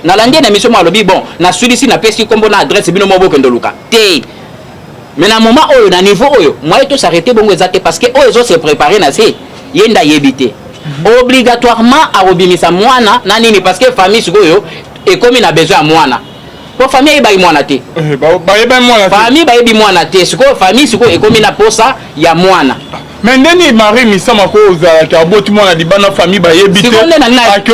Nalandi ye na émission moko, alobi: bon, nasulisi, napesi nkombo na adresse, bino moko bokende oluka te. Mais na moment oyo, na niveau oyo, moyen tos'arrêter bongo eza te, parce que oyo ezose préparer na se, ye nde ayebi te. Obligatoirement akobimisa mwana na nini, parce que famille sikoyo ekomi na besoin ya mwana, po famille ayebaki mwana te. Bayebaki mwana te. Famille bayebi mwana te. Sikoyo famille sikoyo ekomi na posa ya mwana. Mais ndeni Marie Misamu ko ozalaki aboti mwana libanda, famille bayebi te, Sikoyo nde ake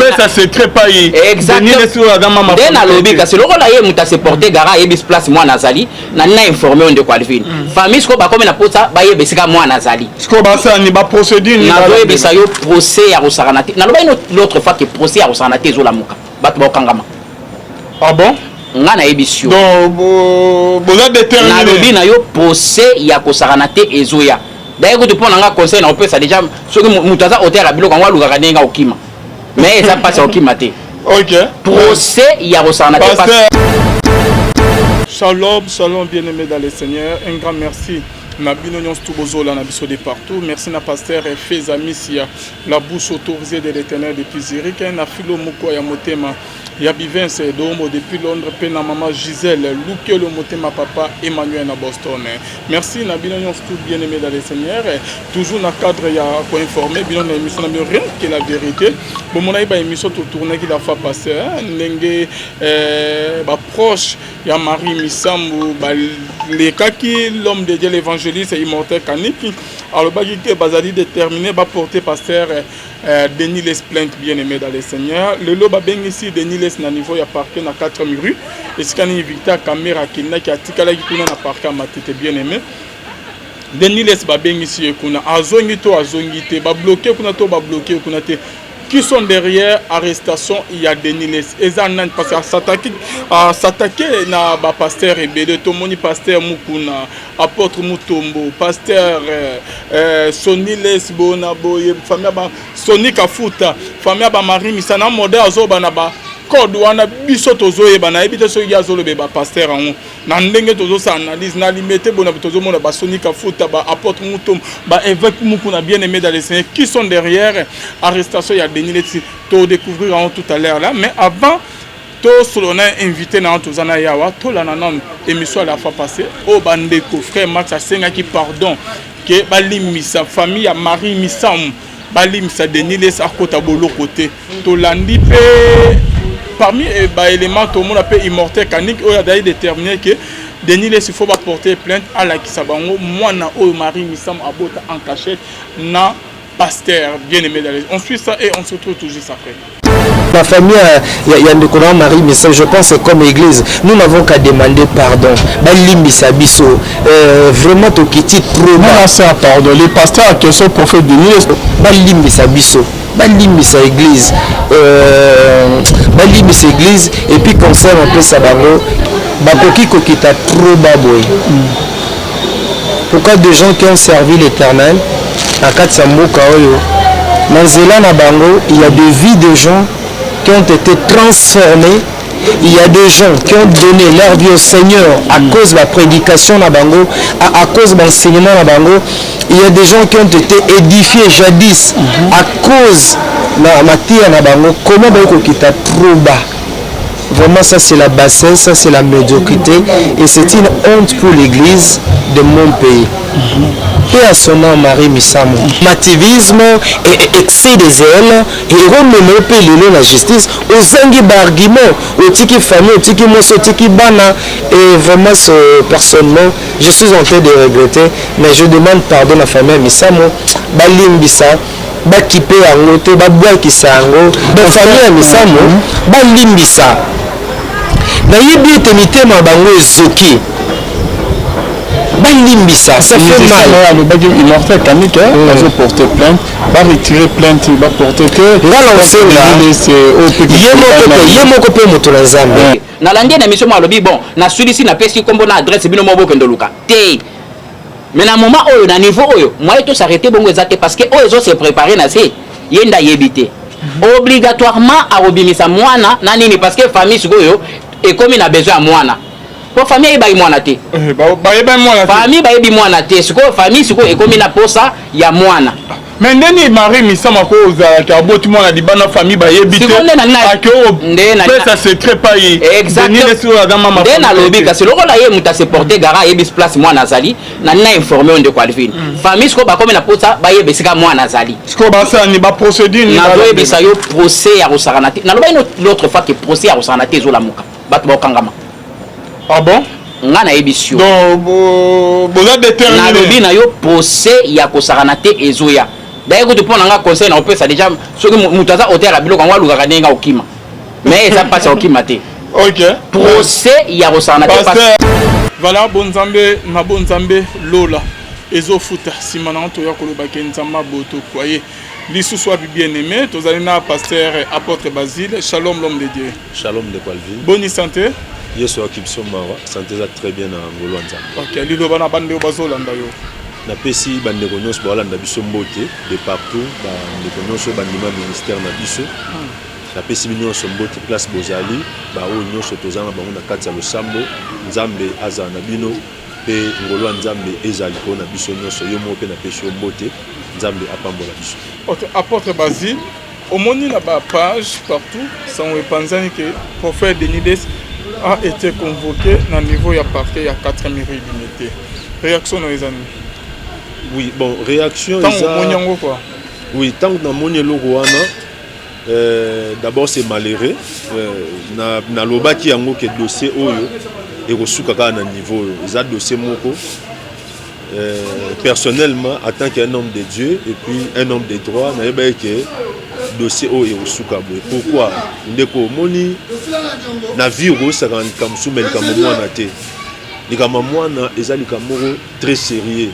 opesa secret pai Exact, nde nalobi. Kasi lokola ye moto ase porte garant, ayebi place mwana azali, nani na informe oyo, ndeko Alvine, famille sikoyo bakomi na posa bayeba esika mwana azali. Sikoyo basala ni baprocédure ni? Nazoyebisa yo, procès ya kosakana te. Nalobaki no l'autre fois ke procès ya kosakana te ezolamuka, bato bakokangama. Ah bon? Nga nayebisi yo. Donc boza déterminé. Nalobi na yo, procès ya kosakana te ezoya. Daye kutu, mpo na nga, conseil na kopesa déjà, soki moto aza auteur ya biloko yango, alukaka ndenge okima, mais eza mpasi ya kokima te. Procès ya kosakana te. Pasteur. Shalom, shalom, bien-aimés dans le Seigneur. Un grand merci na bino nyonso tu bozolanda biso de partout. Merci na pasteur Feza Misia, la bouche autorisée de l'Éternel depuis Zurich, na filo moko ya motema ya Bivence Domo depuis Londres, mpe na mama Gisèle Lukelo motema papa Emmanuel na Boston. Merci na bino nyonso tu, bien-aimés dans le Seigneur. Toujours na cadre ya koinformer bino na émission na bino Rien que la vérité. Bomonaki baémission totournaki la fois passée, ndenge baproche ya Marie Misambu balekaki l'homme de Dieu, l'évangéliste immortel Kaniki, alobaki ke bazali déterminé baporter pasteur Denis Lessie plainte. Bien aimé dans le Seigneur, lelo babengisi Denis Lessie na niveau ya parquet na 4 rue, esika nini Victor Kamerhe akendaki, atikalaki kuna na parquet ya Matete. Bien aimé, Denis Lessie babengisi ye kuna, azongi to azongi te? Babloquer kuna to babloquer kuna te? Qui sont derrière arrestation ya Denis Lessie? Eza nani? Parce que asatake na bapasteur ebele. Tomoni pasteur Mukuna, apôtre Mutombo, pasteur Soni Lessie, bona boye famille ya ba Soni Kafuta, famille ya bamarie Misana modèle azoba na bacode wana. Biso tozoyeba, nayebi te soki ye azoloba bapasteur yango na ndenge tozosala analyse na limete bona tozomona basoni Kafuta, baapôtre Mutombo, baévêque Mukuna. Bien aimé dans le Seigneur, qui sont derrière arrestation ya Denis Lessie? Todécouvrir yango tout à l'heure là. Mais avant tosolo na invité na toza na yawa, tolanda nanu émission ya la fois passée oyo bandeko frère Max asengaki pardon ke balimisa famille ya Marie Misamu, balimisa Denis Lessie, akota boloko te. Tolandi mpe parmi baélément, tomona mpe immortel Kaniki oyo azali déterminé ke Denis Lessie faut baporter plainte, alakisa bango mwana oyo Marie Misamu abota en cachette na pasteur. Bien aimé, on suit ça et on se retrouve tout juste après. La famille ya ndeko na Marie Misamu, je pense que comme église, nous n'avons qu'à demander pardon. Balimbisa biso. Vraiment tokiti trop bas. Non, pardon. Les pasteurs en question, prophète Denis. Balimbisa biso. Balimbisa église. Balimbisa église et puis conseil opesa bango, bakoki kokita trop bas boye. Pourquoi des gens qui ont servi l'Éternel na kati ya mboka oyo, na nzela na bango, il y a des vies de gens qui ont été transformés, il y a des gens qui ont donné leur vie au Seigneur à cause de la prédication na bango, à cause de l'enseignement na bango, il y a des gens qui ont été édifiés jadis à cause na mateya na bango. Comment bakokita trop bas? Vraiment, ça c'est la bassesse, ça c'est la médiocrité et c'est une honte pour l'église de mon pays. Paix à son âme, Marie Misamu. Mativisme et excès de zèle ekomema mpe lelo na justice, ozangi baargument, otiki famille, otiki mwasi, otiki bana. Et vraiment, personnellement, je suis en train de regretter, mais je demande pardon na famille ya Misamu. Balimbisa, bakipe yango te, babwakisa yango. Donc famille ya Misamu, balimbisa. Nayebi ete mitema bango ezoki, balimbisa, ça fait mal. Alobaki immortel Kaniki azoporter plainte, baretirer plainte, baporte te. Nga na osenga ye moko mpe moto na Nzambe. Nalandi na émission mo, alobi: bon, nasulisi, napesi nkombo na adresse, bino moko bokende oluka te. Mais na moment oyo, na niveau oyo, moyen tos'arrêter bongo eza te, parce que oyo ezose préparer na se, ye nde ayebi te. Obligatoirement akobimisa mwana na nini, parce que famille sikoyo ekomi na besoin ya mwana. Po famille ayebaki mwana te. Eh, bayebaki mwana te. Famille bayebi mwana te. Sikoyo famille sikoyo ekomi na posa ya mwana. Mais ndeni Marie Misamu akozalaka aboti mwana libanda, famille bayebi te, pesa secret pai. Nde nalobi, kasi lokola ye moto ase porte garant, ayebi place mwana azali, na informe oyo ndeko Alvin. Famille sikoyo bakomi na posa bayeba esika mwana azali. Sikoyo basala ni baprocédure? Nazoyebisa yo, procès ya kosakana te. Nalobaki l'autre fois ke procès ya kosakana te ezolamuka, bato bakokangama. Ah bon? Nga nayebisi yo. Donc boza déterminé? Nalobi na yo, procès ya kosakana te ezoya. Daye kutu, mpo na nga, conseil na kopesa déjà, soki moto aza auteur ya biloko yango, alukaka ndenge nga kokima, mais eza mpasi ya kokima te. Procès ya kosakana te. Voilà, bonzambe na bonzambe, lola ezofuta. Nsima nango toya kolobaki Nzambe aboto kwaye lisusu api. Bien aimé, tozali na pasteur apôtre Basile. Shalom, l'homme de Dieu. Shalom, ndeko Alvin. Boni santé? Yesu ayoki biso mawa, santé eza très bien na ngolu ya Nzambe. Ok, liloba na bandeko bazolanda yo. Napesi bandeko nyonso baolanda biso mbote de partout, bandeko nyonso bandima ministère na biso. Napesi bino nyonso mbote place bozali, baoyo nyonso toza na bango na kati ya losambo. Nzambe azala na bino mpe ngolu ya Nzambe ezala likolo na biso nyonso. Yo moko mpe napesi yo mbote, Nzambe apambola biso. Ok, apôtre Basile, omoni na bapage partout sango epanzani ke prophète Denis Lessie a été convoqué na niveau ya parquet ya 4e rue Limete. Réaction na eza nini? Oui, bon, réaction ntango omoni yango quoi? Oui, ntango namoni eloko wana, d'abord c'est malheureux. Nalobaki yango ke dossier oyo ekosuka kaka na niveau oyo. Eza dossier moko, personnellement, en tant qu'un homme de Dieu et puis un homme de droit, nayebaki ke dossier oyo ekosuka boye. Pourquoi? Ndeko, omoni, na vie okosaka likambo mosusu, mais likambo mwana te. Likambo ya mwana eza likambo moko très sérieux.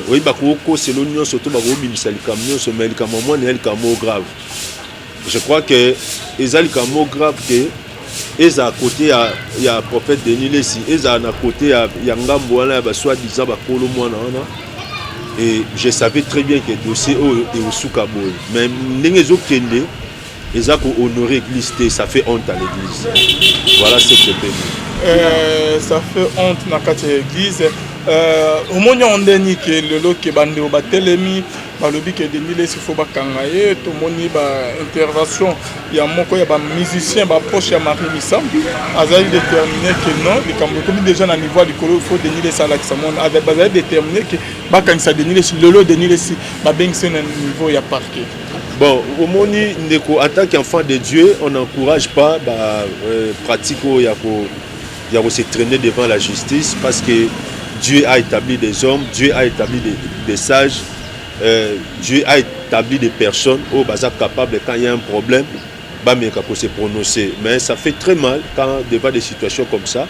Oyebi, bakokoselo nyonso to bakobimisa likambo nyonso, mais likambo ya mwana eza likambo moko grave. Je crois que eza likambo moko grave ke ezala côté ya prophète Denis Lessie, ezala na côté ya ngambo wana ya basoi-disant bakolo mwana wana. Et je savais très bien que dossier oyo ekosuka boye, mais ndenge ezokende eza kohonorer église te. Ça fait honte à l'église, voilà ce que je peux dire. Ça fait honte na kati ya église. Omoni yango ndeni ke lelo ke bandeko batelemi, balobi ke Denis Lessie faut bakanga ye. Tomoni baintervention ya moko ya bamusicien, baproche ya Marie Misamu, azali déterminé ke non, likambo ekomi déjà na niveau ya likolo, faut Denis Lessie alakisa mwana. Bazali déterminé ke bakangisa Denis Lessie. Lelo Denis Lessie babengisi na niveau ya parquet. Bon, omoni ndeko, en tant qu'enfant de Dieu, on n'encourage pas ba pratique oyo ya ko se traîner devant la justice, parce que Dieu a établi des hommes, Dieu a établi des sages, Dieu a établi des personnes oyo baza capable, quand il y a un problème, bameka ko se prononcer. Mais ça fait très mal quand devant des situations comme ça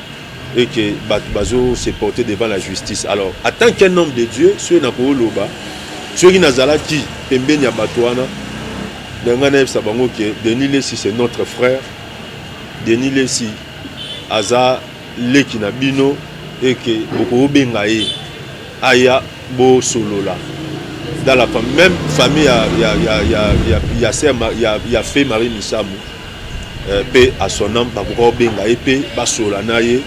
et que bato bazo se porter devant la justice. Alors, en tant qu'un homme de Dieu, soki nakoloba, soki nazalaki pembeni ya bato wana, na ngai nayebisa bango ke Denis Lessie, c'est notre frère. Denis Lessie aza leki na bino eke bokobenga ye aya bosolola dans la famille, même famille ya sœur ya fe Marie Misamu, mpe à son âme, bakoka kobenga ye mpe basolola na ye,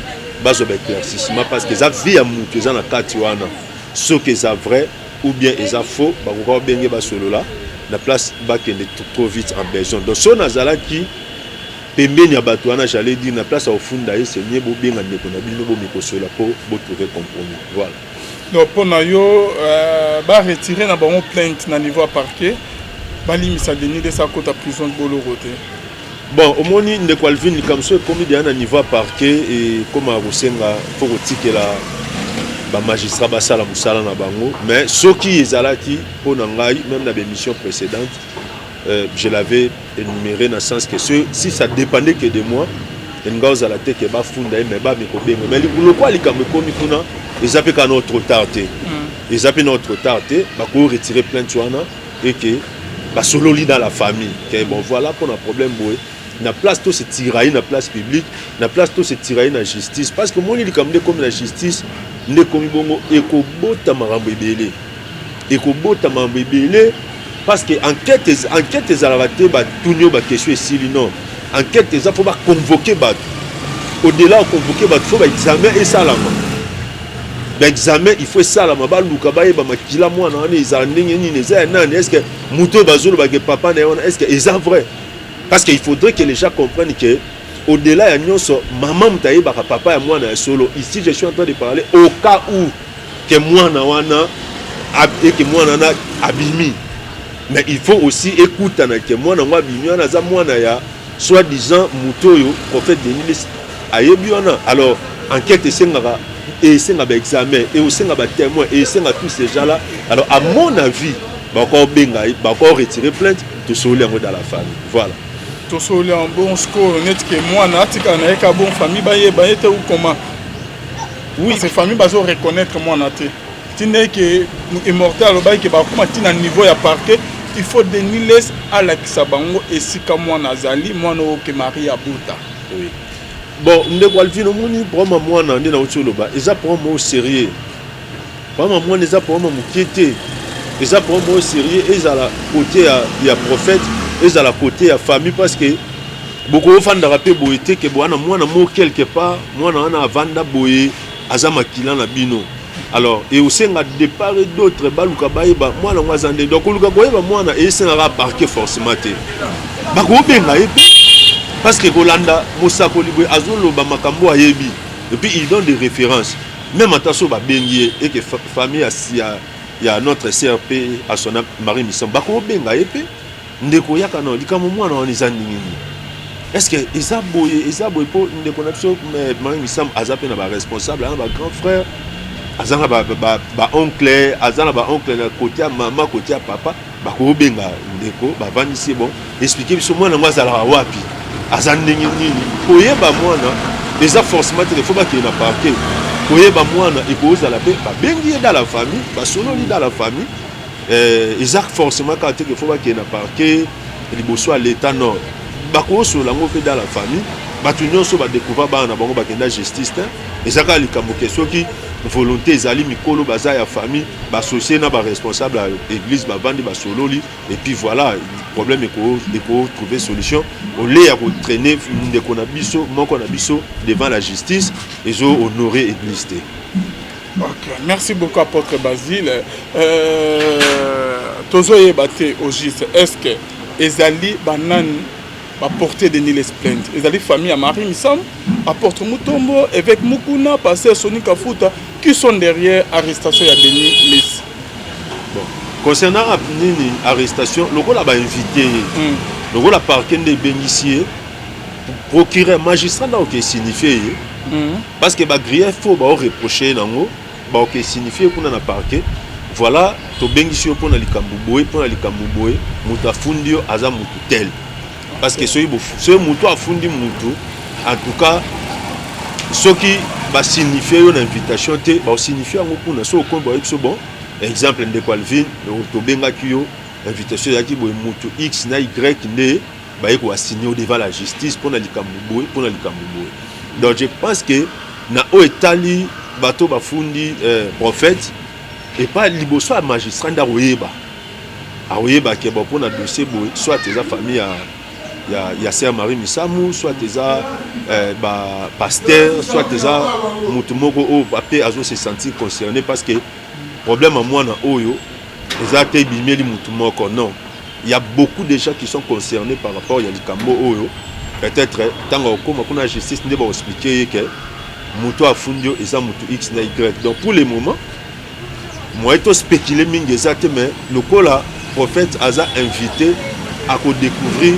bazwa baéclaircissement, parce que eza vie ya motu eza na kati wana. Soki eza vrai ou bien eza faux, bakoka kobenge basolola na place bakende trop vite en besoin. Donc so nazalaki pembeni ya bato wana, j'allais dire, na place ya kofunda ye, c'est mieux bobenga ndeko na bino, bomikosola mpo botrouver compromis, voilà. Donc mpo na yo, baretire na bango plainte na niveau ya parquet, balimisa Denis Lessie, akota prison boloko te? Bon, omoni ndeko Alvin, likambo so ekomi deya na niveau ya parquet, ekomaka kosenga fo kotikela bamagistrat basala mosala na bango. Mais soki ezalaki mpo na ngai, même na bémission précédente, je l'avais énuméré na sens que si ça dépendait que de moi, elinga ozala te ke bafunda ye, mais bami kobenga. Mais lokola likambo ekomi kuna, eza mpe kaka nao trop tard te, eza mpe nao trop tard te. Bakoretirer plainte wana et que basololi dans la famille ke bon, voilà, mpona problème boye, na place to se tirailler na place publique, na place to se tirailler na justice, parce que omoni likambo nde ekomi na justice, nde ekomi bongo, ekobota makambo ebele, ekobota makambo ebele, parce que enquête ezalaka te batuni oyo baquestion esili. Non, enquête eza mpo baconvoke bato. Au-delà ya convoquer bato, faut baexamen esalama. Baexamen il faut esalama, baluka bayeba makila mwana wana ezala ndenge nini, eza ya nani. Est ce que moto oyo bazolobake papa na ye wana, est ce que eza vrai? Parce que il faudrait que les gens comprennent que au-delà ya nyonso, mama moto ayebaka papa ya mwana ya solo. Ici, je suis en train de parler au cas où que mwana wana eke mwana wana abimi, mais il faut aussi ekutana ke mwana yango abimi wana aza mwana ya soi-disant moto oyo prophète Denis ayebi wana. Alors enquête esengaka, esenga baexamen, eosenga batémoin, esenga tous ces gens là. Alors, à mon avis, bakobenga, bako retirer plainte, tosoli yango dans la famille, voilà. Tosoli yango. Bon, sikoyo neti ke mwana atikala na ye ka bon, famille bayeba ye te ou comment? Oui. Parce que famille bazo reconnaître mwana te. Ntina eke immortel alobaki ke bakóma ntina niveau ya parquet, il faut Denis Lessie alakisa bango esika mwana azali, mwana oyo ke Marie abuta. Oui. Bon, ndeko Alvin, omoni problème ya mwana nde nauti oloba, eza problème oyo sérieux. Problème ya mwana eza problème moke te, eza problème oyo sérieux, ezala côté ya prophète, ezala côté ya famille, parce que bokofandaka mpe boye te ke bwana mwana mo quelque part, mwana wana avanda boye, aza makila na bino. Alors eosenga de part et d'autre baluka bayeba mwana yango aza nde. Donc koluka koyeba mwana esengaka parquet forcément te, bakobenga ye mpe, parce que kolanda mosakoli boye azoloba makambo ayebi, et puis il donne des références. Même ata so babengi ye eke famille ya notre CRP asona Marie Misambo, bakobenga ye mpe: ndeko, yaka na likambo mwana wana eza ndenge nini? Est ce que eza boye, eza boye? Mpo ndeko na biso Marie Misambo aza mpe na baresponsable, aza na bagrand frère, aza na baoncle, aza na baoncle na côté ya mama, côté ya papa. Bakobenga ndeko, bavandisi: bon, explique biso mwana yango azalaka wapi, aza ndenge nini. Koyeba mwana eza forcément te faut bakende na parquet. Koyeba mwana ekozala mpe babengi ye dans la famille, basololi dans la famille. Eza forcément kaka te ke faut bakende na parquet liboso ya l'état, non. Bakosola yango mpe dans la famille. Bato nyonso badécouvrir bana na bango bakenda justice te. Eza kaka likambo ke soki volonté ezali, mikolo baza ya famille, baassocie na baresponsable ya église, bavandi, basololi, et puis voilà, problème ekotrouver solution au lieu ya kotraîner ndeko na biso moko na biso devant la justice. Ezo honorer église te. Ok, merci beaucoup, apôtre Basile. Tozoyeba te au juste, est ce que ezali banani baporter Denis Lessie plainte? Ezali famille ya Marie Misamu, apôtre Mutombo, évêque Mukuna, pasteur Soni Kafuta? Qui sont derrière arrestation ya Denis Lessie? Bon, concernant nini, arrestation, lokola bainvite ye, lokola parquet nde ebengisi ye, procureur, magistrat nde akoki esignifie ye, parce que bagrief oyo baoreproche ye nango, baoki esignifie kuna na parquet: voilà, tobengisi yo mpona likambo boye, mpona likambo boye, moto afundi yo aza motu tel. Parce que soki motu afundi motu, en tout cas soki basignifie yo na invitation te, baosignifie yango kuna. So okomi, bayebi biso: bon, exemple, ndeko Alvin, tobengaki yo, invitation ezalaki boye, motu X na Y nde baye koasigne yo devant la justice mpona likambo boye, mpona likambo boye. Donc je pense que na oyo etali bato bafundi prophète, epa liboso ya magistrat nde akoyeba, akoyeba ke bon, mpona dossier boye, soit eza famille ya sœur Marie Misamu, soit eza bapasteur, soit eza motu moko oyo mpe azo se sentir concerné, parce que problème ya mwana oyo eza te ebimeli motu moko, non, il y a beaucoup de gens qui sont concernés par rapport ya likambo oyo. Peut-être ntango akokóma kuna justice nde baexplike ye ke moto afundi yo eza motu X na Y. Donc pour le moment, moyen tospécule mingi eza te, mais lokola prophète aza invité, akodécouvrir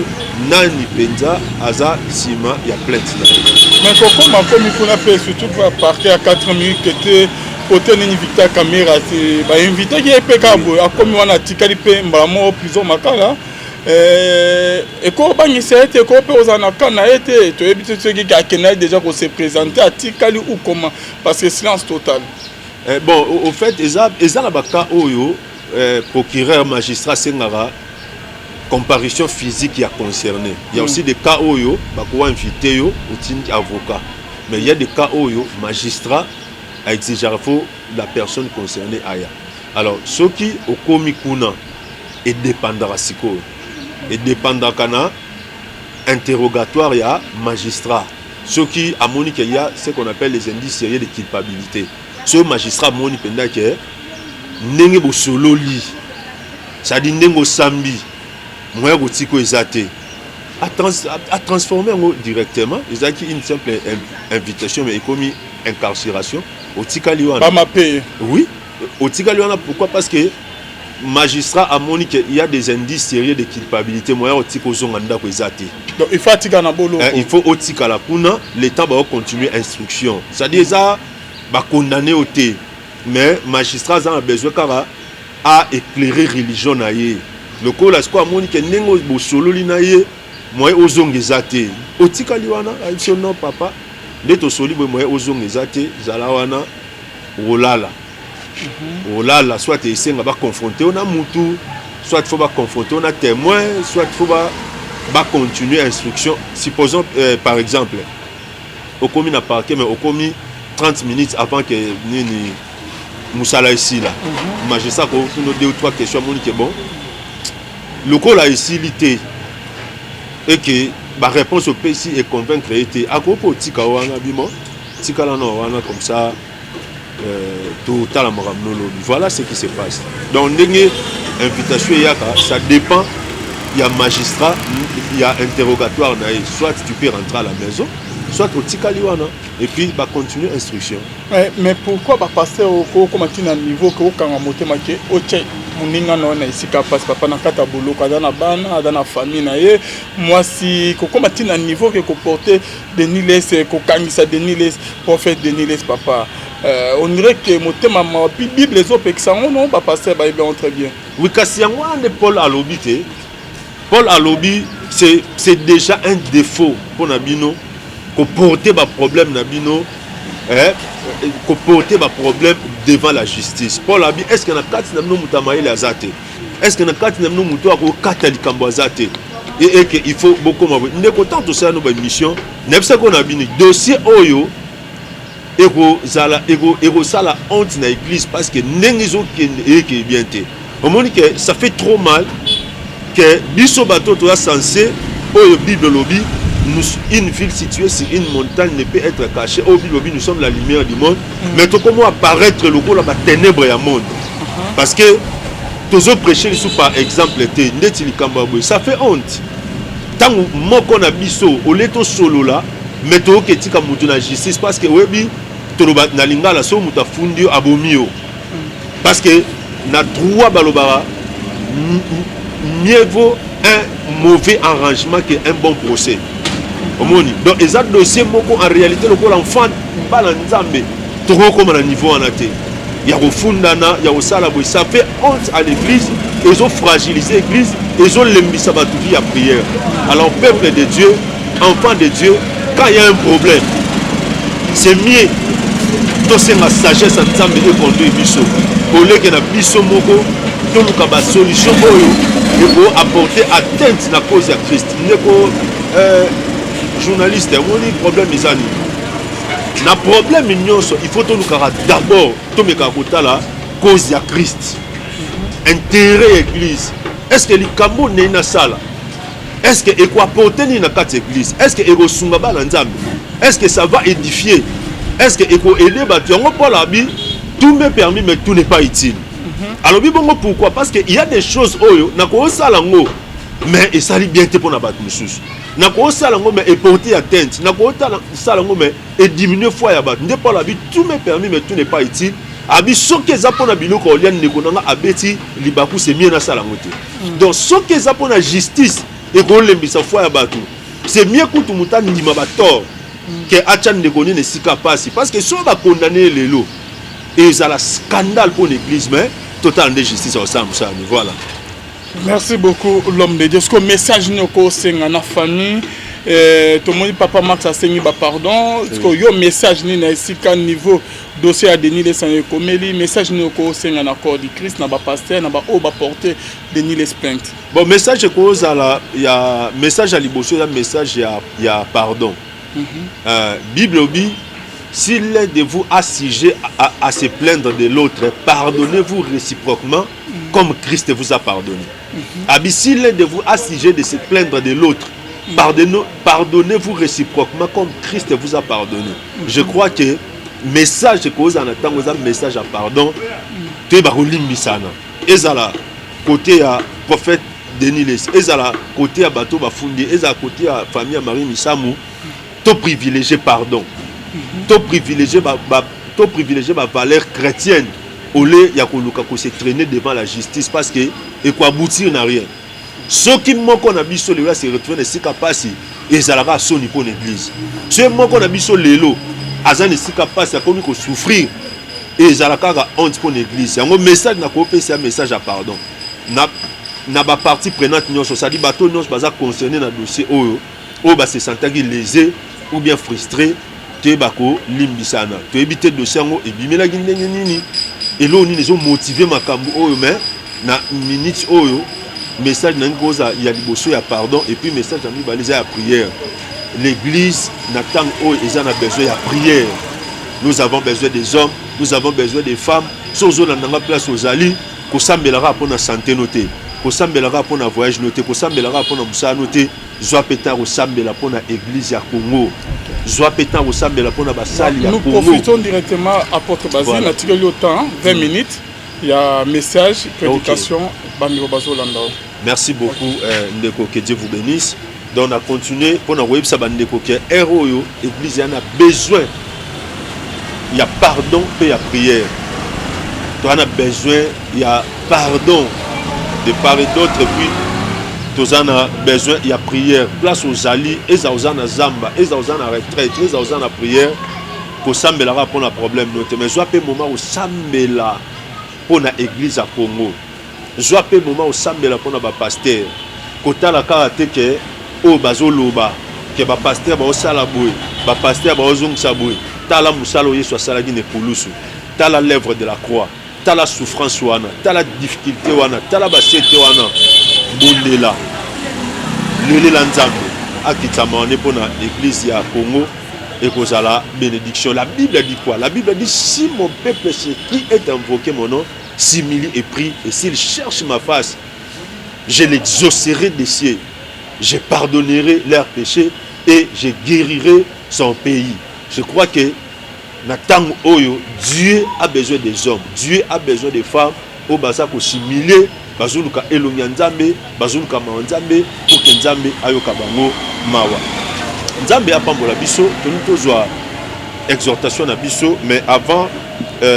nani mpenza aza nsima ya plainte na ye. Mais kokoma akomi kuna mpe, surtout parquet ya 4 minutes te, kote nini, Victor Camera te, bainvitaki ye mpe kaka boye, akomi wana, atikali mpe mbala moko prison Makala. Ekobangisa ye te, eko mpe kozala na ka na ye te, toyebi te soki akenda ye déjà kose présenter, atikali ou comment, parce que silence total. Bon, au fait, eza na baka oyo procureur, magistrat asengaka comparution physique ya concerné. Il y a aussi des cas oyo bakowa invité yo, otindi avocat, mais il y a des cas oyo magistrat aexigeaka faut la personne concernée aya. Alors soki okomi kuna, edépendaka sikoyo, edépendaka na interrogatoire ya magistrat. Soki amoni ke ya ce qu'on appelle les indices sérieux de culpabilité, soki magistrat amoni mpenza ke ndenge bosololi, c'est-à-dire ndenge osambi, moyen kotika eza te, atransforme yango directement. Ezalaki une simple invitation, mais ekomi incarcération, otikali wana. Bamape. Oui, otikali wana. Pourquoi? Parce que magistrat amoni ke il y a des indices sérieux de culpabilité, moyen otika ozonga ndako eza te. Donc il faut atika na boloko. Il faut otikala kuna le temps baocontinue instruction, c'est-à-dire eza bacondamné yo te, mais magistrat aza na besoin kaka aéclairer religion na ye. Lokola sikoyo amoni ke ndenge bosololi na ye, moyen ozonga eza te, otikali wana. Ayebisi yo: "Non papa, nde tosoli boye, moyen ozonga eza te, zala wana, olala olala." Soit esenga baconfronte yo na mutu, soit faut baconfronte yo na témoin, soit faut bacontinue instruction. Supposons par exemple okomi na parquet, mais okomi 30 minutes avant que nini, mosala esila. Magistrat akotuna deux ou trois questions, amoni ke bon, lokola esili te eke baréponse opesi econvaincre ye te, akoki mpe otika wana bimo, tikala na wana comme ça, totala makambo nolobi. Voilà ce qui se passe. Donc ndenge invitation eyaka, ça dépend ya magistrat, ya interrogatoire na ye. Soit tu peux rentrer à la maison, soit otikali wana et puis bacontinue instruction. Mais pourquoi bapasteur okokoma ntina niveau ke okanga motema ke otya moninga na yo na esika mpasi, papa, na kati ya boloko, aza na bana, aza na famille na ye, mwasi, kokóma ntina niveau ke koporte Denis Lessie, kokangisa Denis Lessie, prophète Denis Lessie, papa? On dirait ke motema mawa, Bible ezopekisa yango. Non, bapasteur bayebi yango très bien. Oui, kasi yango wana nde Paul alobi te. Paul alobi c'est déjà un défaut mpona bino koporter baproblème na bino, koporter baproblème devant la justice. Paul abi: est ce que na kati na bino moto ya mayele aza te? Est ce que na kati na bino moto akokata likambo aza te? Eke il faut bokoma boye. Ndeko, tant tosala no baémission, nayebisaki oyo na bino, dossier oyo ekozala, ekosala honte na église, parce que ndenge ezokende eyeke bien te. Omoni ke ça fait trop mal ke biso bato toza censé, oyo Bible elobi, une ville située sur une montagne ne peut être cachée, oyo Bible elobi, nous sommes la lumière du monde, mais tokomo apparaître lokola baténèbre ya monde, parce que tozoprêche lisusu par exemple te. Ndeti likambo ya boye, ça fait honte. Ntango moko na biso olie tosolola, mais toyoki etika motu na justice, parce que oyebi, toloba na lingala, soki moto afundi yo, abomi yo, parce que na droit balobaka: mieux vaut un mauvais arrangement que un bon procès. Omoni, donc eza dossier moko en réalité, lokola enfant, bana Nzambe, tokokóma na niveau wana te ya kofundana, ya kosala boye. Ça fait honte à l'église, ezofragiliser église, ezolembisa bato vie ya prière. Alors peuple de Dieu, enfant de Dieu, quand il y a un problème, c'est mieux tosenga sagesse ya Nzambe econduire biso, koleke na biso moko toluka basolution oyo ekoapporter atteinte na cause ya Christ. Ndeko journaliste, omoni problème eza nini? Na problème nyonso, il faut tolukaka d'abord, tomekaka kotala cause ya Christ, intérêt ya église. Est ce que likambo ndenge nasala, est ce que ekoapporte nini na kati ya église? Est ce que ekosunga bana Nzambe? Est ce que ça va édifier? Est ce que ekoaide bato? Yango Paul abi: "Tout m'est permis, mais tout n'est pas utile." Alobi bongo pourquoi? Parce que il y a des choses oyo nakosala yango, mais esali bien te mpona bato mosusu. Nakosala yango, mais eporte atteinte. Nakosala yango, mais ediminue foi ya bato. Nde Paul abi: "Tout m'est permis, mais tout n'est pas utile." Abi soki eza mpona biloko olia, ndeko nanga abeti libaku, c'est mieux nasala yango te. Donc soki eza mpona justice, ekolembisa foi ya bato, c'est mieux kutu moto andima batort ke atya ndeko nini esika pasi, parce que soki bakondane ye lelo, ezala scandale mpona église. Mais totala nde justice akosala mosala ni. Voilà. Merci beaucoup, l'homme de Dieu. Ce message nini okosenga na famille? Tomoni papa Max asengi bapardon. Siko yo, message nini na esika niveau dossier ya Denis Lessie ekomeli? Message nini okosenga na corps du Christ, na bapasteur, na baoyo baporte Denis Lessie plainte? Bon, message ekozala ya message ya liboso eza message ya pardon. Bible obi: "Si l'un de vous a sujet à se plaindre de l'autre, pardonnez-vous réciproquement comme Christ vous a pardonné." Abi si l'un de vous a sujet de se plaindre de l'autre. Pardonnez-vous réciproquement comme Christ vous a pardonné. Je crois que message ekozala na ntango eza message ya pardon, toyeba kolimbisana, ezala côté ya prophète Denis Lessie, ezala côté ya bato bafundi, ezala côté ya famille ya Marie Misamu. To privilégier pardon, to privilégier ba valeur chrétienne au lieu ya koluka ko se traîner devant la justice, parce que ekoaboutir na rien. Soki moko na biso lelo ase retrouve na esika mpasi, ezalaka soni mpo na église. Soki moko na biso lelo aza na esika mpasi, akomi kosouffrir, ezala kaka honte mpo na église. Yango message na kopesa ya message ya pardon na bapartie prenante nyonso, c'est-à-dire bato nyonso baza concerné na dossier oyo, oyo base sentaki lésé ou bien frustré, toyeba kolimbisana. Toyebi te dossier yango ebimelaki ndenge nini, eloko nini ezomotive makambo oyo, mais na minute oyo, message nangi koza ya liboso ya pardon, et puis message ya mibale eza ya prière. L'église na ntango oyo eza na besoin ya prière. Nous avons besoin des hommes, nous avons besoin des femmes. So ozolanda nga place ozali, kosambelaka mpona santé no te, kosambelaka mpona voyage no te, kosambelaka mpona mosala no te. Zwa mpe ntango kosambela mpona église ya Congo, zwa mpe ntango kosambela mpona basali ya Nous Congo. profitons directement, apôtre Basile. Voilà. Natikeli yo temps 20 minutes ya message, prédication, bandeko bazolanda o. Merci beaucoup, ndeko, que Dieu vous bénisse. Donc na continuer mpona koyebisa bandeko ke heure oyo église ya na besoin ya pardon mpe ya prière. Toza na besoin ya pardon de part et d'autre, puis toza na besoin ya prière. Place ozali, eza oza na zamba, eza oza na retraite, eza oza na prière, kosambelaka mpona problème no te, mais zwa mpe moment kosambela mpona église ya Congo, zwa mpe moment osambela mpona bapasteur. Kotala kaka te ke oyo bazoloba ke bapasteur baosala boye, bapasteur baozongisa boye. Tala mosala oyo Yesu asalaki na ekulusu, tala l'œuvre de la croix, tala souffrance wana, tala difficulté wana, tala basete wana. Bondela, lelela Nzambe akitama wana mpona église ya Congo, ekozala bénédiction. La Bible dit quoi? La Bible dit: si mon peuple sur qui est invoqué mon nom s'humilie et prie et s'il cherche ma face, je l'exaucerai des cieux, je pardonnerai leurs péchés et je guérirai son pays. Je crois que na ntango oyo, Dieu a besoin des hommes, Dieu a besoin des femmes oyo baza kos'humilier, bazoluka elongi ya Nzambe, bazoluka mawa Nzambe, pour ke Nzambe ayoka bango mawa, Nzambe apambola biso. Toni tozwa exhortation na biso, mais avant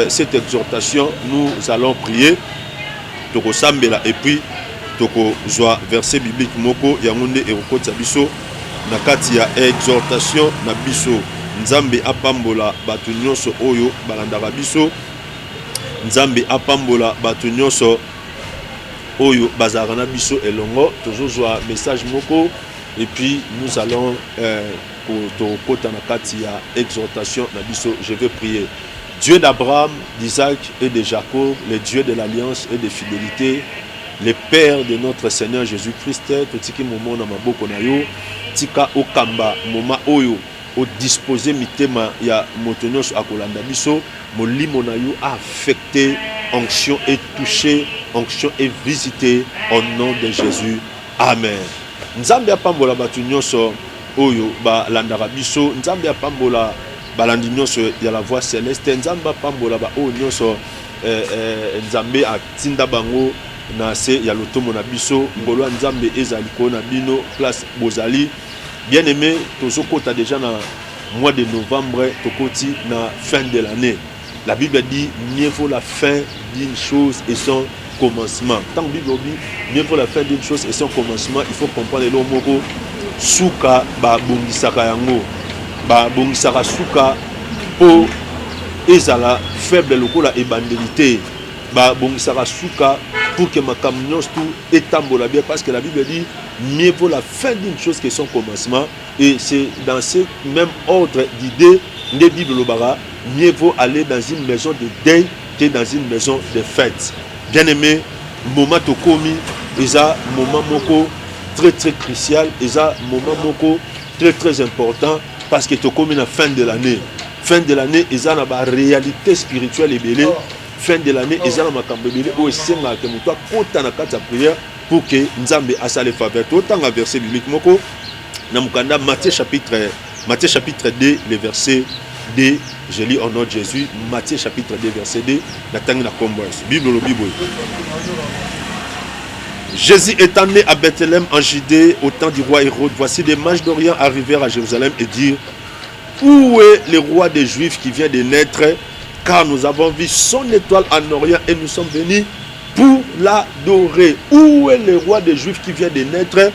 cette exhortation, nous allons prier. Tokosambela et puis tokozwa verset biblique moko, yango nde ekokotisa biso na kati ya exhortation na biso. Nzambe apambola bato nyonso oyo balandaka biso, Nzambe apambola bato nyonso oyo bazalaka na biso elongo. Tozozwa message moko et puis nous allons tokokota na kati ya exhortation na biso. Je vais prier. Dieu d'Abraham, d'Isaac et de Jacob, le Dieu de l'alliance et de fidélité, le Père de notre Seigneur Jésus-Christ, totiki momo na maboko na yo. Tika okamba moma oyo, odispose mitema ya moto nyonso akolanda biso. Molimo na yo affecté, onction est touché, onction est visité, au nom de Jésus, amen. Nzambe apambola bato nyonso oyo balandaka biso, Nzambe apambola balandi nyonso ya La Voix Céleste, Nzambe apambola baoyo nyonso Nzambe atinda bango na se ya lotomo na biso. Ngolo ya Nzambe ezala likolo na bino place bozali. Bien aimé, tozokota déjà na mois de novembre, tokoti na fin de l'année. La Bible dit: mieux vaut la fin d'une chose et son commencement. Tant que Bible dit mieux vaut la fin d'une chose et son commencement, il faut comprendre eloko moko: suka babongisaka yango, babongisaka suka mpo ezala faible lokola ebandeli te. Babongisaka suka pour que makambo nyonso tu etambola bien, parce que la Bible dit: mieux vaut la fin d'une chose que son commencement. Et c'est dans ce même ordre d'idée nde Bible elobaka: mieux vaut aller dans une maison de deuil que dans une maison de fête. Bien aimé, moment tokomi eza moment moko très très crucial, eza moment moko très très important, parce que tokomi na fin de l'année. Fin de l'année eza na baréalité spirituelle ebele. Fin de l'année eza na makambo ebele oyo esengaka ke moto akota na kati ya prière pour ke Nzambe asala faveur. Totanga verset biblique moko Na mokanda Matthieu chapitre, Matthieu chapitre 2, le verset 2, je lis au nom de Jésus, Matthieu chapitre 2, verset 2, natangi na kombo ya Yesu. Bible olobi boye. Jésus étant né à Bethléem en Judée au temps du roi Hérode, voici des mages d'Orient arrivèrent à Jérusalem et dirent, Où est le roi des Juifs qui vient de naître? Car nous avons vu son étoile en Orient et nous sommes venus pour l'adorer. Où est le roi des Juifs qui vient de naître?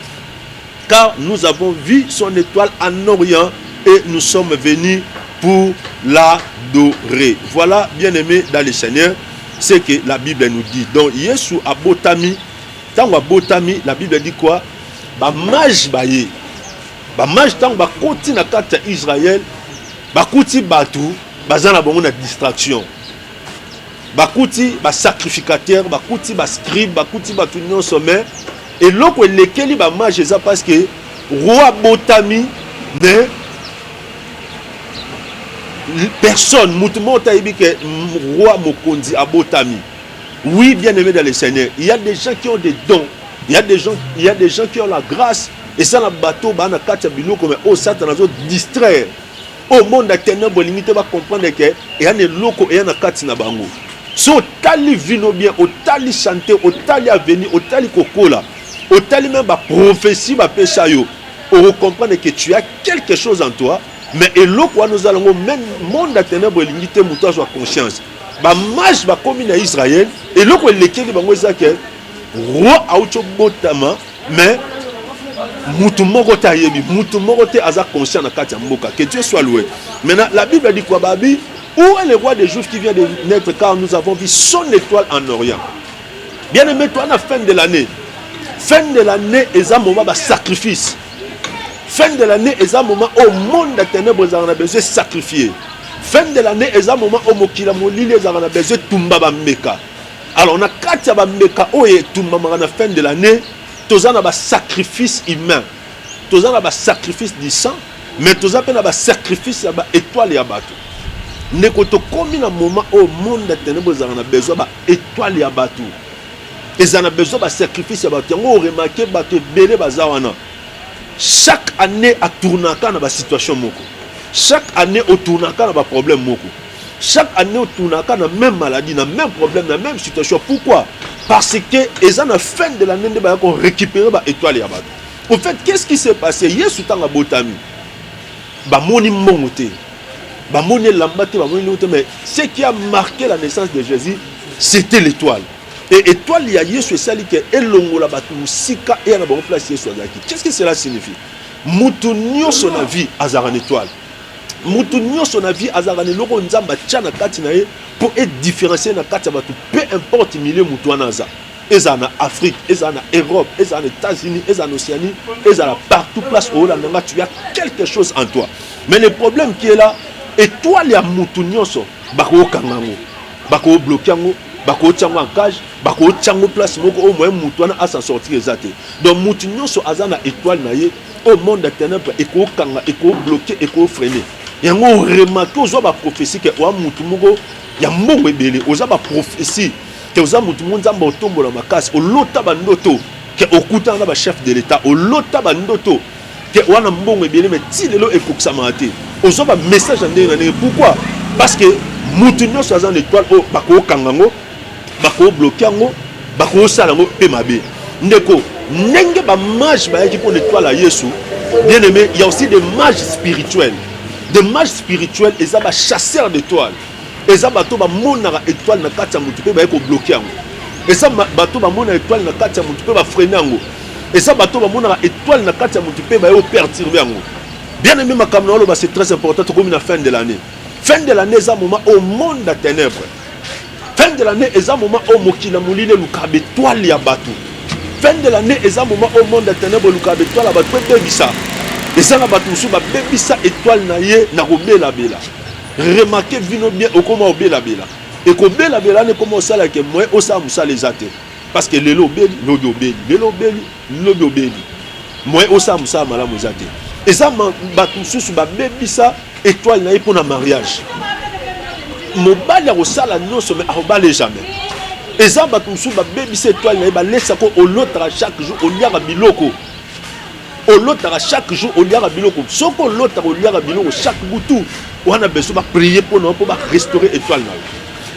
Car nous avons vu son étoile en Orient et nous sommes venus pour l'adorer. Voilà, bien-aimé dans le Seigneur, ce que la Bible nous dit. Donc, Yesu abotami, tango abotami, la Bible dit quoi? Ba mage baye. Ba mage tango bakoti na kati ya Israël, bakuti batu baza na bango na distraction. Bakuti ba sacrificateur, bakuti ba scribe, bakuti batu nyonso, mais eloko elekeli ba mage eza parce que roi abotami, mais personne, mutu moko te ayebi ke roi mokonzi abotami. Oui, bien-aimé dans le Seigneur, il y a des gens qui ont des dons, il y a des gens, il y a des gens qui ont la grâce, et ça na bateau ba na kati ya biloko, mais oh Satan azo distraire. Au monde ya ténèbres elingi te ba comprendre que eya na eloko eya na kati na bango. So otali vino bien, otali santé, otali avenir, otali kokola, otali même ba prophétie ba pesa yo, oko comprendre que tu as quelque chose en toi, mais eloko wana ozala ngo même monde ya ténèbres elingi te moto azwa conscience. Ba mages bakomi na Israël, eloko elekeli bango eza que roi auti obotama, mais mutu moko te ayebi, mutu moko te aza conscient na kati ya mboka. Que Dieu soit loué. Maintenant la Bible dit quoi? Babi, où est le roi des Juifs qui vient de naître, car nous avons vu son étoile en Orient. Bien aimé, toi na fin de l'année, fin de l'année eza moment ba sacrifice. Fin de l'année eza moment au monde ya ténèbres ezalaka na besoin sacrifier. Fin de l'année eza moment au mokili ya molili ezalaka na besoin tumba ba mbeka. Alors na kati ya ba mbeka oyo etumbamaka na fin de l'année, toza na ba sacrifice humain, toza na ba sacrifice du sang, mais toza pe na ba sacrifice ya ba étoile ya bato. Ndeko, tokomi na moment oyo monde ya ténèbres ezalaka na besoin ba étoile ya bato, ezala na besoin ba sacrifice ya bato. Yango oremarke bato ebele baza wana chaque année atournaka na ba situation moko, chaque année otournaka na ba problème moko, chaque année otournaka na même maladie, na même problème, na même situation. Pourquoi? Parce que eza na fin de l'année nde baya ko récupérer ba étoile ya bato. Au fait, qu'est-ce qui s'est passé? Yesu ntango abotami, bamoni mbongo te, bamoni elamba te, bamoni eloko te, mais ce qui a marqué la naissance de Jésus, c'était l'étoile. Et étoile ya Yesu esali ke elongola bato mosika eya na bango place Yesu azalaki. Qu'est-ce que cela signifie? Mutu nyonso na vie azalaka na étoile. Mutu nyonso na vie azalaka na eloko Nzambe atia na kati na ye po e différencier na kati ya bato, peu importe milieu mutu wana aza. Ezala na Afrique, ezala na Europe, ezala na États-Unis, ezala na Océanie, ezala partout place olanda nga, tu as quelque chose en toi. Mais le problème qui est là, étoile ya mutu nyonso bakokanga yango, bakobloquer yango, bakotia yango en cage, bakotia yango place moko oyo moyen mutu wana a s'en sortir eza te. Donc mutu nyonso aza na étoile na ye au monde ya ténèbres ekokanga, ekobloquer, ekofreiner. Yango remarque ozwa ba prophétie ke oa mutu moko ya mbongo ebele, oza ba prophétie ke oza mutu moko Nzambe otombola makasi, olota ba ndoto ke okutana na ba chef de l'État, olota ba ndoto ke wana mbongo ebele, mais ti lelo ekokisamaka te. Ozwa ba message ya ndenge na ndenge. Pourquoi? Parce que mutu nyonso aza na étoile oyo bakokanga yango, bakobloquer yango, bakosala yango pe mabe. Ndeko, ndenge ba mages bayaki mpo na étoile ya Yesu, bien aimé, il y a aussi des mages spirituels. Des mages spirituels eza ba chasseurs d'étoiles. Eza bato bamonaka étoile na kati ya mutu mpe baye kobloquer yango. Eza bato bamonaka étoile na kati ya mutu mpe bafreiner yango. Eza bato bamonaka étoile na kati ya mutu mpe baye koperturber yango. Bien aimé, makambo na oloba c'est très important. Tokomi na fin de l'année. Fin de l'année eza moment au monde ya ténèbres. Fin de l'année eza moment oyo mokili ya molili elukaka ba étoile ya bato. Fin de l'année eza moment oyo monde ya ténèbres elukaka ba étoile ya bato mpe ebebisa. Eza na bato mosusu babebisa étoile na ye na kobelabela. Remarquez vino bien, okoma obelabela. Ekobelabela wana ekoma osala ke moyen osala mosala eza te. Parce que lelo obeli, lobi obeli, lelo obeli, lobi obeli. Moyen osala mosala malamu eza te. Eza bato mosusu babebisa étoile na ye mpona mariage. Mobali akosala nyonso mais akobala jamais. Eza bato mosusu babebisa étoile na ye, balesako olotaka chaque jour, oliaka biloko. Olotaka chaque jour oliaka biloko. Soki olotaka oliaka biloko chaque butu, wana besoin ba prier mpo na yo mpo ba restaurer étoile na yo.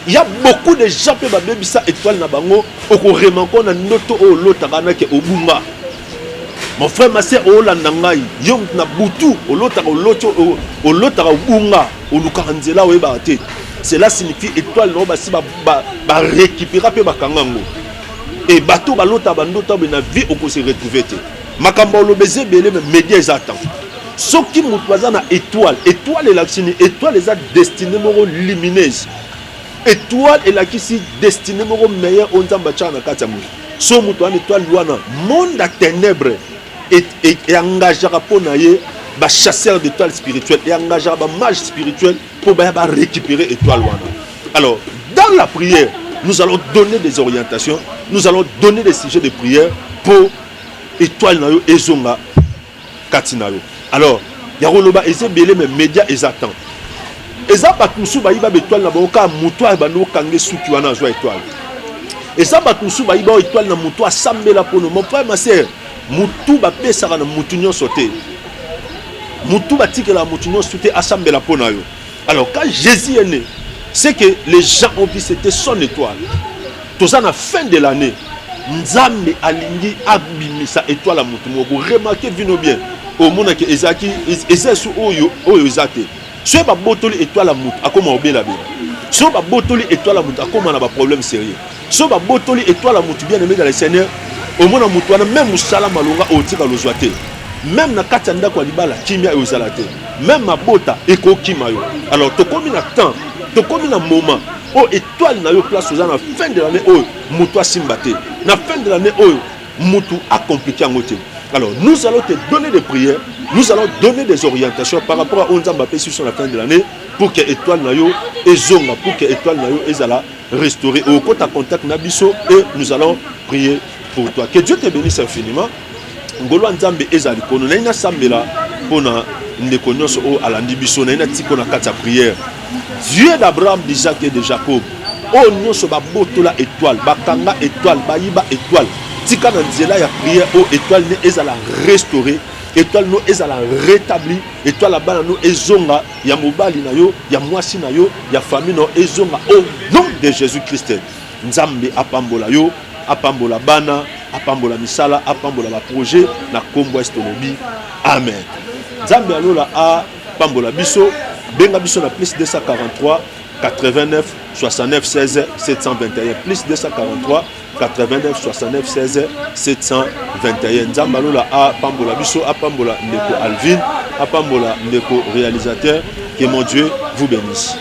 Il y a beaucoup de gens mpe babebisa étoile na bango. Okoremarquer na ndoto oyo olotaka wana ke obunga. Mon frère, ma sœur, olanda ngai, yo moto na butu olotaka, oloti, olotaka obunga, olukaka nzela, oyebaka te. Cela signifie étoile na yo basi barécupéra mpe bakanga yango. E bato balota bandoto abe na vie, okose retrouver te. Makambo oloba eza ebele, mais média eza temps. Soki moto aza na étoile, étoile elakisi nini? Étoile eza destinée moko lumineuse. Étoile elakisi destinée moko meilleure oyo Nzambe atiaka na kati ya moto. So moto wana étoile wana, monde ya ténèbre eengageaka mpo na ye bachasseur d'étoile spirituelle, eengageaka bamage spirituel mpo baya barécupérer étoile wana. Alors, dans la prière, nous allons donner des orientations, nous allons donner des sujets de prière pour étoile na yo ezonga kati na yo. Alors, ya koloba eza ebele, mais média eza temps. Eza bato mosusu bayiba baétoile na bango kaka moto oyo bandi okange suki wana azwa étoile. Eza bato mosusu bayiba étoile na moto asambela mpono. Mon frère, ma sœur, motu bapesaka na motu nyonso te, motu batikelaka motu nyonso te asambela mpo na yo. Alors, quand Jésus est né, c'est que les gens ont vu, c'était son étoile. Toza na fin de l'année, Nzambe alingi abimisa étoile ya motu moko. Remarque bino bien, omonaki ezalaki eza esu oyo oyo eza te. Soki babotoli étoile ya motu, akóma obelabela. Soki babotoli étoile ya motu, akóma na baproblème sérieux. Soki babotoli étoile ya motu, bien aimé dans le Seigneur, omona motu wana, même mosala malonga otika lozwa te, même na kati ya ndako ya libala kimia ezala te, même mabota ekokima yo. Alors, tokómi na temps, tokómi na moment oyo étoile na yo, place oza na fin de l'année oyo, motu asimba te. Na fin de l'année oyo, motu acompliquer yango te. Alors, nous allons te donner des prières, nous allons donner des orientations par rapport à oyo Nzambe apesi biso na fin de l'année pour que étoile na yo ezonga, pour que étoile na yo ezala restaurée. Okota contact na biso et nous allons prier pour toi. Que Dieu te bénisse infiniment. Ngolu ya Nzambe ezala likolo naye. Nasambela mpona ndeko nyonso oyo alandi biso. Naye natiko na kati ya prière. Dieu d'Abraham, d'Isaac et de Jacob, oyo nyonso babotola étoile, bakanga étoile, bayiba étoile, tika na nzela ya prière oyo étoile ne ezala restauré, étoile no ezala rétabli, étoile ya bana no ezonga, ya mobali na yo, ya mwasi na yo, ya famille na yo ezonga au nom de Jésus Christ. Nzambe apambola yo, apambola bana, apambola misala, apambola baprojet na nkombo ya tolobi amen. Nzambe alola apambola biso. Benga biso na plus 243 89 69 16 721, plus 243 89 69 16 721. Nzambe alola apambola biso, apambola ndeko Alvin, apambola ndeko réalisateur. Que mon Dieu vous bénisse.